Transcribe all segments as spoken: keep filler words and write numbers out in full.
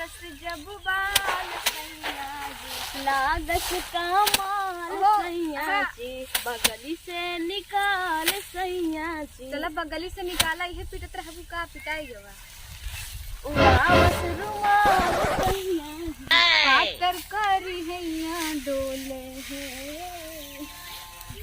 जब बाल सैया जी। लागस कमाल ओहो, सैया हाँ। जी, बगली से निकाल सैया जी। चला बगली से निकाला, इहे पीटत रहबू का, पिटाई गवा। उड़ावस रुमाल सैया जी, पातर करी हैया डोले है।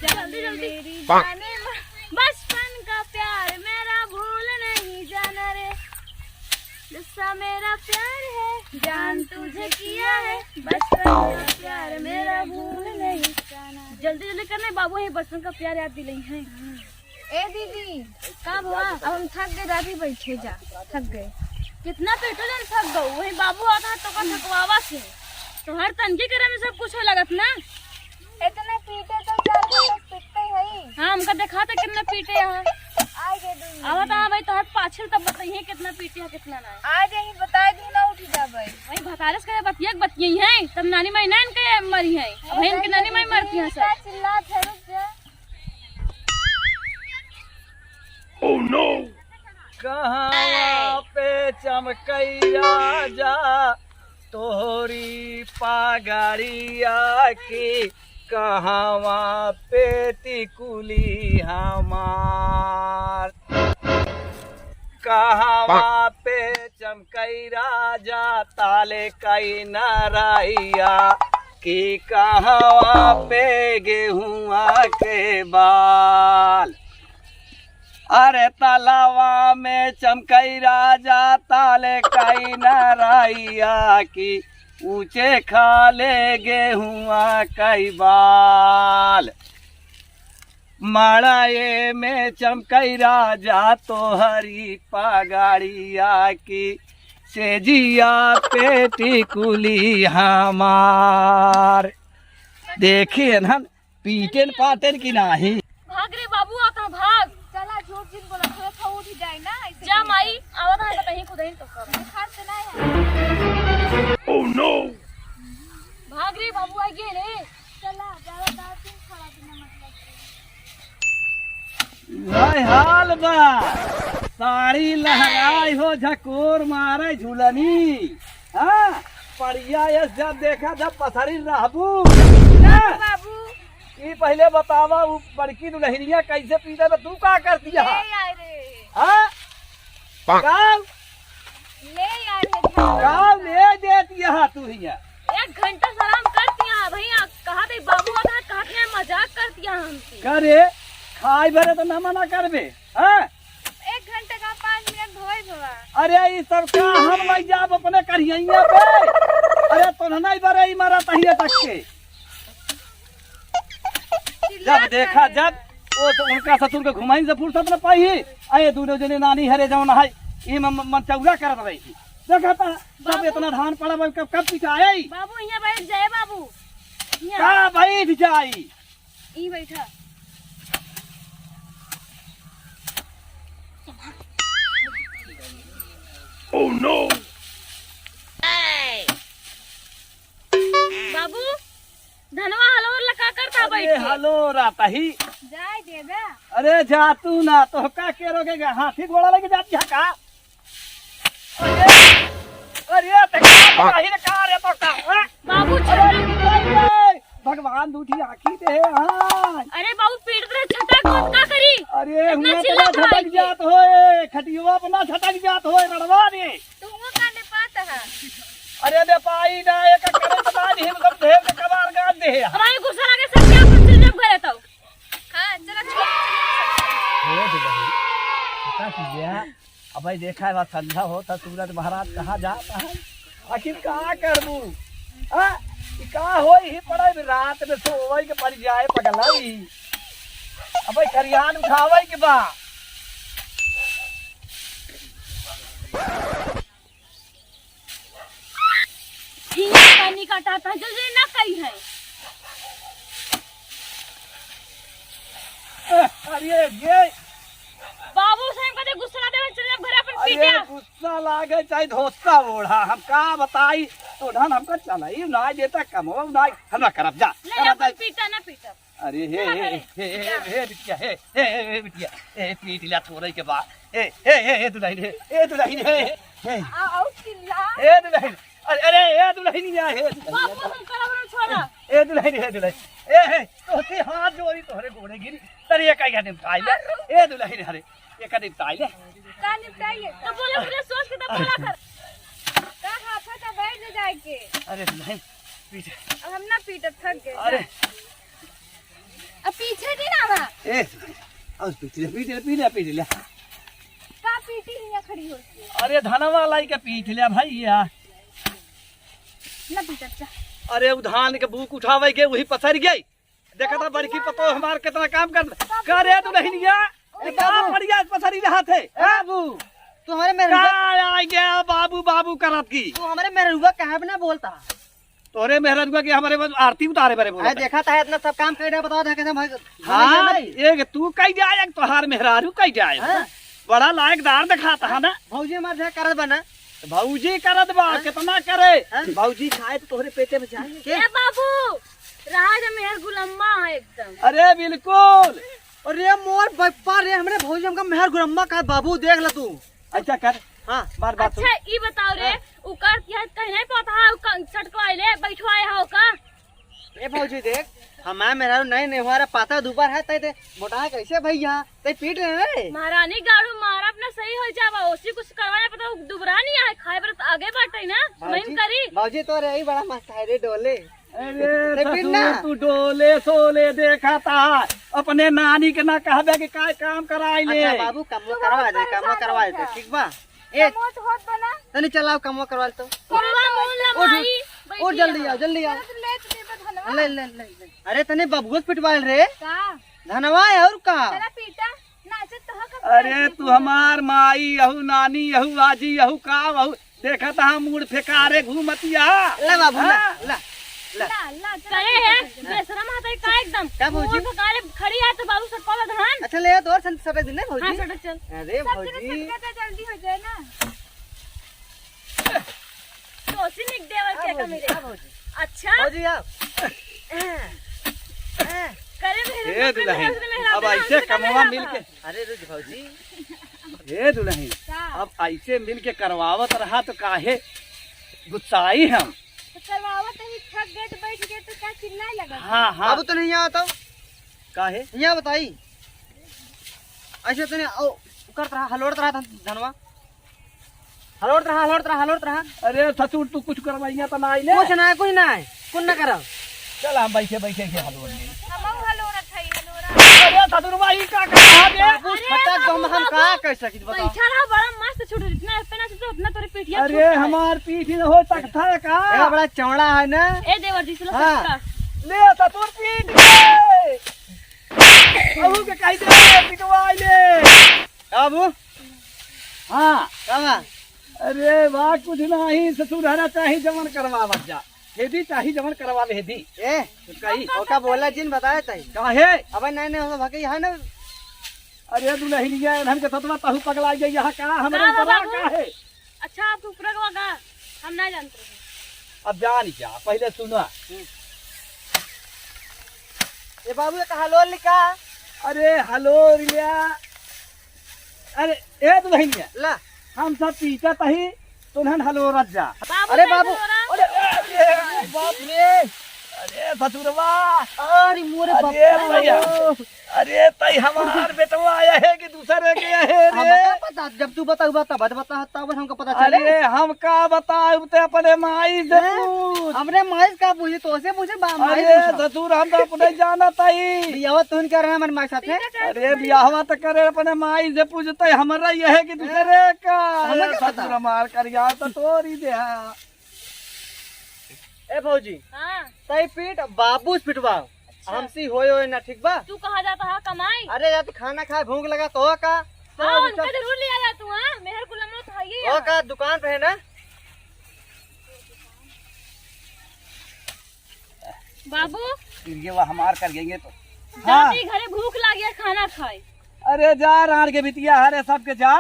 जल्दी, जल्दी। मेरी जाने मा- बचपन का प्यार मेरा भूल नहीं जाना रे। जैसा मेरा प्यार है, जान तुझे किया है, बचपन का प्यार मेरा भूल नहीं जाना। जल्दी जल्दी करने बाबू, ये बचपन का प्यार याद दिलाई है। ए दीदी, का भवा? अब हम थक गए, दादी बैठे जा, थक गए। कितना पेटो जन थक गऊ, वही बाबू आता है तो का थकवावा से। तोहर तनकी करे में सब कुछ हो लगत ना। इतना पीटे तो चार पाँच पीटते ही। हाँ, हमका देखा था कितना पीटे यहाँ। आ गए दो मिनट। आवत हाँ भाई, तोहर पाछिल तब बताइए कितना पीटे है, कितना ना। आ जाही, बताए दू ना, उठ जाबे। वही भतारस करे बतिया के बतिया है, तब नानी माई ना इनके मरी है। अब इनके नानी माई मरती हैं सब। चिल्ला थे, रुक जा। Oh no! कहाँ पे चमकई राजा तोहरी पगड़िया की, कहवा पे टिकुली हमार, कहवा पे चमकई राजा ताले कई नरैया, कि कहवा पे गेहुआ के बाल। अरे तलवा में चमकई राजा ताले कई नरैया की, ऊंचे खाले गेहुआ कई बाल। मड़ाए में चमकई राजा तोहरी पगड़िया की, सेजिया पे टिकुली हमार। देखिए ना, पीटेन पाटेन की नाही। भाग रे बाबू, आता भाग। चला, झूठ जिन बोला, थोड़ा सा उठ जाए ना, ऐसे जा नहीं माई, आवत है, बताइए खुद ही तो कब। बुखार से नहीं है। Oh no! भाग रे बाबू, आ गए रे। चला, ज्यादा दांत नहीं खड़ा बिना मतलब के। हाय हाल बा, साड़ी लहराई हो, झकोर मारे झुलनी। हाँ, पड़िया यस जब देखा जब पसरी रहबू। हाँ? बाबू। ई पहिले बतावा, उ बड़की दुलहिनिया कैसे पीटे में तू का करती है? ले आए रे। हाँ? का? ले आए रे घर। का ले देती है तू हिया? एक घंटा से आराम करती है भैया, कहा थे बाबू आता है, कहा थे मजाक करती है हमसे। का रे, खाए भरे तो ना मना करबे, हाँ? एक घंटे का पाँच मिनट धोए धोआ। अरे, ई सब का हम लइ जाब अपने करियइया पे? अरे, तो नहीं बरे, ई मारा तहिए तक के। चिल्लात जब देखा, काहे जब है? वो तो उनका ससुर के घुमाइन से फुर्सत न पाई है। अरे, दोनों जने नानी हरे जौन है, ई म-, म-, मनचौरा करत रही थी। देखा था, सब बाबू। इतना धान पड़ा बा, कब, कब पिटाए? बाबू, यहाँ बैठ जाए बाबू। यहाँ। का बैठ जाई? ई बैठा। Oh no! बाबू, धनवा हलोर लगा करता अरे बैठ के। हलोर आता ही। जाए दे बे। अरे जा तू ना, तो का के रोकेगा? हाथी घोड़ा लेके जाती है का? अरे, अरे, ते का बताही रे, का रे, तो का, हाँ? बाबू, अरे, छोड़। अरे, भगवान दूठी आँखी दे, हाँ। अरे बाबू, पीट रहे, छटक मत, का करी? अरे, इतना हुआ चिल्ला अपना छटक भाई के। जात होए, खटियो अपना छटक जात होए, रड़वा रे। तू वो का ने पात है? अरे, दे पाई ना, एक करे तो बाज ही, मतलब, ढेर के कबार गाड़ दे। हमारे गुस्सा लगे, सब क्या अपन चिल्ला घरे तो। हाँ, चला, छोड़। ए दुलही, पता की गया? अबे देखा है, बा संझा होता, सूरज महाराज कहाँ जाता है? आखिर का करबू? हाँ? ई का होई ही पड़े भी रात में सोवई के पड़ जाए पगलाई। अबे खरियान उठावई के बा। हियाँ पानी काटा था, जल्दी ना कही है। अरे ये बाबू से हमका दे गुस्सा ना देवे, चल जा घरे अपन अरे पीटा। गुस्सा लागे चाहे धोसा ओढ़ा, हम का बताई, तो धन हमका चलाई ना देता, कमो ना, हम ना करब जा, ले करब अपन जा। पीटा ना पीटा। अरे हे, चला हे, घरे। हे, हे, जा। हे, बिटिया, हे, हे, हे, हे, बिटिया, हे, हे, पीट लिया थोड़े के बाद, हे, हे, हे, हे, दुलही रे, हे, दुलही रे, हे, हे। हे। आ, आउ चिल्ला। ए दुलहिन, अरे, अरे, ए दुलहिन, या, हे दुलहिन। बाबू, हम करब ना, छोड़ा। ए दुलहिन, हे दुलहिन। ए, हे, तोहसे हाथ जोड़ी, तोहरे गोड़े गिरी। तनी एक आइया निपटाई ले। ए दुलहिन, अरे, एक निपटाई ले। का निपटाई ले? तो बोला, बोला, सोच के तब बोला कर। का हाथ है, तब बैठ जा जाए के। अरे दुलहिन, पीछे। अब हम ना पीटब, थक गए। अरे। अब पीछे की ना बा। ए, अब पीट ले, पीट ले, पीट ले, पीट ले। का पीटी हियाँ खड़ी होके? अरे धनवा लाई के पीट ले भैया। ना पीट, अच्छा। अरे उ धान के बूक उठावे के वही पसर गई। देखा था बड़की पतो हमार कितना काम कर। करे तू नहीं लिया। ए, ए, का बाबू। बढ़िया पसरी रहा थे। ए, बाबू, तू हमारे मेहरुआ का आ गया बाबू, बाबू करत की। तू हमारे मेहरुआ काहे ना बोलता? तोरे मेहरारू के हमारे बस आरती उतारे बरे बोला अरे था। देखा था इतना सब काम कर रहे, बताओ था कैसे भाई, हाँ, भाई। एक तू कह जाए, एक तोहार मेहरारू कह जाए। हाँ। बड़ा लायकदार दिखाता है ना। भौजी हमारे से करत बना। भौजी करत बा, हाँ? कितना करे? हाँ? भौजी खाए तो तोहरे पेटे में जाए। के? ए बाबू, रहा जा मेहर गुलम्मा है एकदम। अरे बिल्कुल। अरे मोर बप्पा रे, हमरे भौजी हमका मेहर गुलम्मा का बाबू देख ल तू। अच्छा कर। हाँ। बार बात सुन। अच्छा, ई बताओ रे, हाँ। उ कर किया कहीं नहीं पता है, उ क-, छटकवाए ले, बैठवाए हो का? ए भौजी देख, हमार मेहरारू नहीं, नहीं हुआ रे, पाता दुबर है, तै ते मोटा है कैसे भैया? तै पीट रहे रे। महारानी गाड़ू मारा अपना सही हो जावा, ओसी कुछ करवाए पता दुबरा नहीं आए, खाए पर तो आगे बाटे ना, भौजी, मइन करी। भौजी तो रे ही बड़ा मस्त है रे डोले। अरे तै पीट ससुर, ना। तू डोले सोले देखा था, अपने नानी के ना कहबे के काय काम कराई ले। अच्छा बाबू, कमवा करवा दे, कमवा करवा दे, ठीक बा? ए, कमवा तो होत बना। तनी चलाओ, कमवा करवा ले तो। कमवा मोल ना उठ, माई, उठ, बैठी जल्दी रहा। आओ, जल्दी आओ। चलो, तू ले, तू ले, धनवा। ले, ले, ले, ले। अरे, तनी बबुआ से पिटवा ले रे। का? धनवा है और का? चला पीटा, नाचत तो हो, कब अरे, नाचत तू हो? हमार माई, यहू नानी, यहू आजी, यहू का, वहू देखत हा मूड़ फेकारे घूमतिया। ला बाबू, ला, हाँ? ला, ला। ला, ला, चला करे है, पीटा, चला। बेशरम हाथ है का एकदम? का भौजी? मूड़ फेकारे खड़ी है तो बाबू सटका धान। अच्छा, ले आ, तो और संत सफेद नहीं भौजी? हाँ, सटक चल। अरे सब जने भौजी। सटका तो जल्दी हो जाए ना। तो उसी निक देवर हाँ के भौजी, कमी रे। हाँ भौजी। अच्छा? भौजी, आओ। करे मेहरा, ए दुलहिन, मेहरा, अब मेहरा, ऐसे मेहरा, कमवा मेहरा मिल के। था। अरे रुक भौजी। ए दुलहिन, का? अब ऐसे मिल के करवावत रहा तो काहे गुस्साई हम? तो करवावत ही थक गए तो बैठ गए तो का चिल्लाए लगा? हाँ, हाँ। बाबू तो नहीं आता। काहे? यहाँ बताई। ऐसे तने, ओ, करत रहा, हलोड़त रहा धन-, धनवा। हलोड़त रहा, हलोड़त रहा, हलोड़त रहा। अरे ससुर, तू कुछ करवाइया तो ना आइले? कुछ ना है, कुछ ना है, कुछ ना करब। चल, हम बैठे, बैठे के हलोड़ ले। हमहू हलोड़त हई, हलोड़ा। अरे ससुर, भाई का कर रहा बे? बाबू, अरे फटक बाबू, हम, हम बाबू। का कर सकित बताओ? बैठा रहा, बड़ा मस्त छूट, जितना पे ना छूटे, उतना तोरे पीठिया अरे छूट है। हमार पीठ न हो सकता है का? ए, बड़ा चौड़ा है ना? ए देवर जी, सुनो हाँ। सबका। ले ससुर पीठ के। बहू के कह दे, पिटवा ले। बाबू। हाँ। का बा? अरे बा, कुछ नाही, ससुर हरा चाही जवन करवावत जा। हेदी चाही जवन करवा ले, हेदी। ए, कही। ओका बोला जिन बताए तई। काहे? अबे नहीं, नहीं, हो भके यहाँ ना। अरे दुलहिनिया, एनहन के सतवा तहु पगला गई, यहाँ का हमरे का ऊपर बा आ बाबू? का है? अच्छा, आप ऊपर का, हम ना जानते हैं। अब जान जा, पहले सुना। ए बाबू, एक हलोर लिखा। अरे हलोर लिया। अरे ए दुलहिनिया, ला। हम सब पीटत ही, तुन्हन हलोरत जा। बाबू अरे का बाबू, हलोरा? अरे, अरे, बाप रे। अरे ससुरवा। अरे मोरे अरे बाप रे। भैया। अरे तई हमार बेटवा आया है कि दूसरे के है रे? हमका पता, जब तू बताऊ बता, बत बता, तब हमका पता चले। अरे हम का बताऊ, ते अपने माई से हैं? पूछ। हमरे माई से का पूछी, तो से पूछे बा, माई से अरे पूछा। ससुर, हम तो अपने जानत हई। बियाह तुन कर रहे हमर माई साथे। अरे बियाहवा तो करे अपने माई से पूछते, हमरा यह है कि दूसरे का। हमें अरे क्या पता? ससुर हमार करिया तो तोरी दे। ए भौजी, हाँ। तई पीट, बाबू से पिटवाओ। अच्छा। हमसे होए होए ना, ठीक बा? तू कहाँ जाता है कमाई? अरे जात खाना खाए, भूख लगा तो का? हाँ, चलो, उनका चल। जरूर लिया जा तू, हाँ? मेहर गुलामो तो है ही हो यहाँ। का दुकान पे है ना? बाबू। ये वो हमार कर गएंगे तो। जाती हाँ। घरे भूख लागी है, खाना खाए। अरे जा राड़ के बिटिया, अरे सबके जा।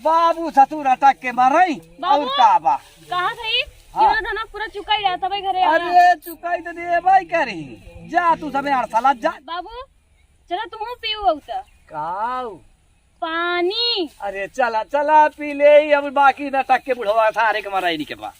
बाबू ससुर अटक के मरई, बाबू, और का बा? कहाँ थे? हाँ। ये वाला धनवा पूरा चुकाई रहा, तबे घरे आया। अरे चुकाई तो देबे करी। जा तू सबे अड़सलत जा। बाबू, चला तुहू पीऊ अउता। काऊ? पानी। अरे चला चला पी ले, अब बाकी नाटक के बुढ़वा सारे के मराई नहीं के बा।